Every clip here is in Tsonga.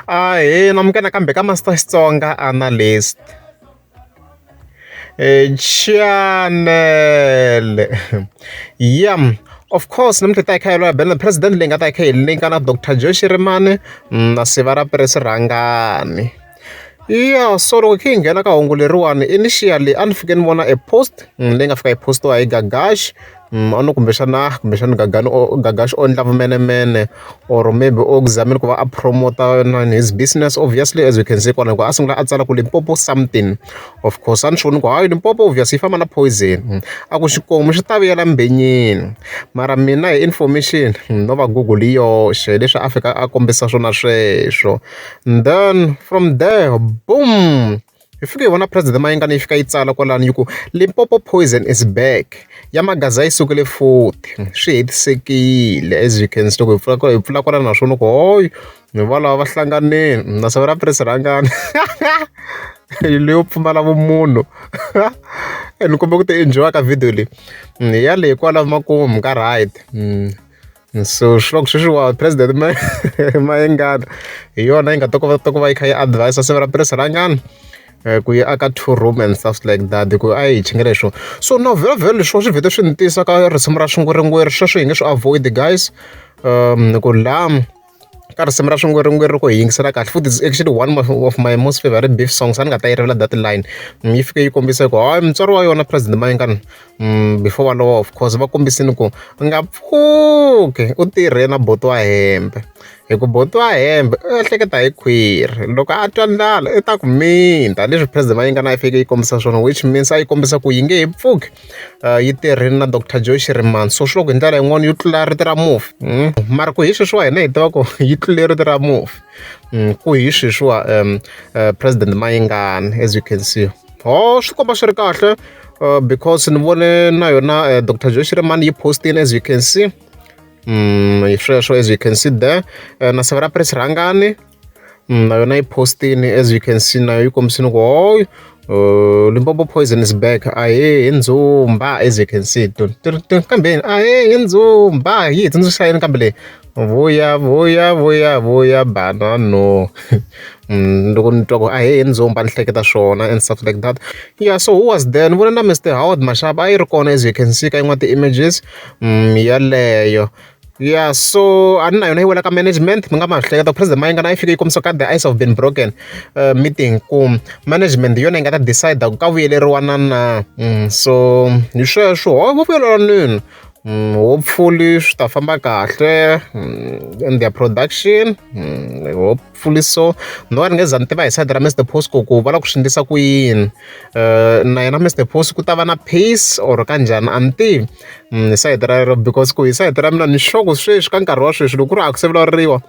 Ahee namukela nakambe ka Master Xitsonga Analyst channel ya of course namuntlha hi ta hi kha hi lwa bela president leyi nga ta yi kha yi linka na Doctor Joe Shirimani na siva ra Prince Rhangani ya so loko hi kha hi nghena ka hungu leriwani initially a ni fike ni vona a post leyi nga fika yi post-iwa hi Gagash A no kumbexana kumbexana Gagani o Gagash o endla vumenemene or maybe o zamile ku va a promote-a na his business obviously as you can see kwala hikuva a sungula a tsala ku Limpopo something of course a ni swi voni ku hayi Limpopo obvious yi famba na poison a ku xikomu xi ta vuyela mbhenyeni mara mina hi information no va Google hi yoxe leswi a fika a kombisa swona sweswo then from there boom. Hi fike hi vona president Mayengani yi fika yi tsala kwalano yi ku Limpopo poison is back ya Magaza yi sukile futhi swi hetisekile as you can see loko hi pfula hi pfula kwalano naswona ku hoyi ni valava va hlanganile na siku ra Prince Rhangani leyo pfumala vumunhu ni komba ku ti enjoy ka video leyi hi yaleyo kwala makumu ka right. So swi loko sweswiwa president Mayengani hi yona yi nga ta kota ku va yi kha yi advise siva ra Prince Rhangani ku yi aka two room and stuff like that hi ku a yi hi chingela hi swona so no vhela leswiwa swi vhete swi ni tisa ka risimu ra swingwirigwiri sweswo hi nge swi avoid guys ku laha ka risimu ra swingwirigwiri loko hi yingisela kahle futhi it's actually one of my most favorite beef songs a ni nga ta yi rivala that line yi fike yi kombisa ku hayi mutswari wa yona president Mayengani before va lova of course va kombisile ku u nga pfuki u tirhe na buti wa hembe hi ku buti wa hembe u ehleketa hi khwiri loko a twa ndlala i ta ku minta leswi president Mayengani a yi fike yi kombisa swona which means a yi kombisa ku yi nge he pfuki yi tirhile na doctor Joe Shirimani so swi loko hi ndlela yin'wani yo tlula rito ra mufi mara ku hi sweswiwa hina hi tiva ku yi tlule rito ra mufi ku hi sweswiwa president Mayengani as you can see ho swi komba swi ri kahle because ni vone na yona Doctor Joe Shirimani yi post-ini as you can see hi sweswo as you can see there na siva ra Prince Rhangani na yona yi post-ini as you can see na yo yi kombisini ku hoyi Limpopo poison is back ahee hi ndzumba as you can see kambe ahee hi ndzumba yi hi tsundzuxa yini kambe leyi vuya vuya vuya vuya banano loko ni twa ku ahee hi ndzumba ni hleketa swona and stuff like that yeah so who was there ni vona na Mister Howard Mashaba a yi ri kona as you can see ka yin'wana ti-images yaleyo yeah so a ni na yona yi wela ka management mi nga ma hleketa president Mayengani a yi fike yi kombisa ka the ice have been broken meeting ku management hi yona yi nga ta decide ku ka vuyeleriwa na na so hi sweswo ho va vuyeleriwa hopefully swi ta famba kahle in their production hopefully so no va ni nge za ni tiva hi side ra Mister Post ku ku va lava ku swi endlisa ku yini na yena Mister Post ku ta va na peace or kanjhani a ni tivi hi sayiti ra rero because ku hi sayiti ra mina ni sure ku sweswi ka nkarhi wa sweswi loko ku ri a ku se vulavuriwa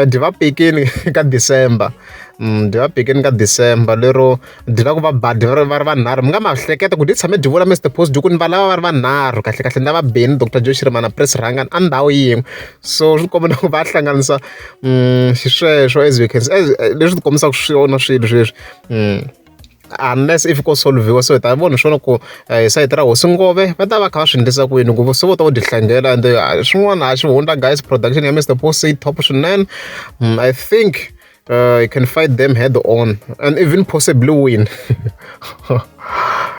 dyi va pikini ka December dyi va pikini ka December lero dyi lava ku va ba dyi va ri va ri vanharhu mi nga ma hleketa ku dyi tshame dyi vula Mister Post dyi ku ni va lava va ri vanharhu kahlekahle ni lava Benny Doctor Joe Shirimani na Prince Rhangani a ndhawu yin'we so swi komba na ku va hlanganisa xisweswo as you can see as leswi ti kombisaka swona swilo sweswi. Unless if ko solve-iwa so hi ta vona swona ku hi sayiti ra hosi ngove va ta va kha va swi endlisa ku yini ku se vo ta vo dyi hlangela ende swin'wana a xihundla guys production ya Mister Post yi top swinene I think you can fight them head on and even possibly win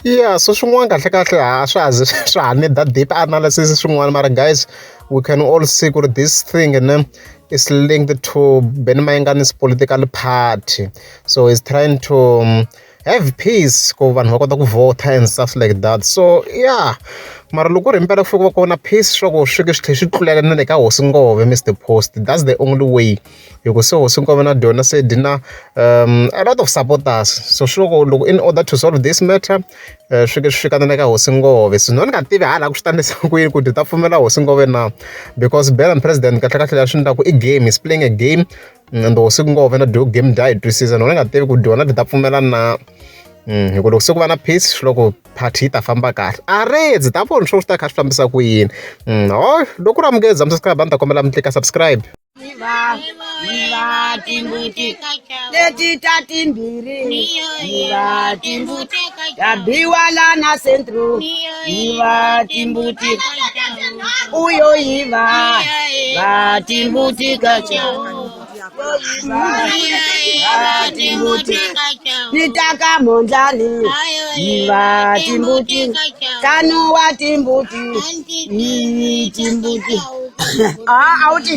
yeah so swin'wana kahle kahle a swa ha zi swa ha need that deep analysis swin'wana mara guys we can all see ku ri this thing ne is linked to Benny Mayengani's political party so he's trying to have peace ku vanhu va kota ku vote and stuff like that so yeah mara loko ku ri himpela ku fika va kona peace swa ku swi swi tlhela swi tlulela na le ka hosi ngove Mister Post that's the only way hi ku se hosi ngove na dyona se dyi na a lot of supporters so swi loko loko in order to solve this matter swi ke swi fika na le ka hosi ngove so no ni nga tivi hala ku swi ta endlisa ku yini ku dyi ta pfumela hosi ngove na because Benny president kahlekahle leswi endlaku i game is playing a game and hosi ngove na dyo game dya yi twisisa no ni nga tivi ku dyona dyi ta pfumela na hi ku loko se ku va na peace swi loko party yi ta famba kahle a redzi ta vona swo swi ta kha swi fambisa ku yini ho loko ku ri amukeza mi subscribe a ni ta kombela mi tlika subscribe Yiva timbuti leti ta timbirhi yiva timbuti ta biwa lana centro yiva timbuti uyo yiva va timbuti ka Timbuti ni taka mondlani yiva timbuti ntlhanu wa timbuti yi timbuti a a wu ti.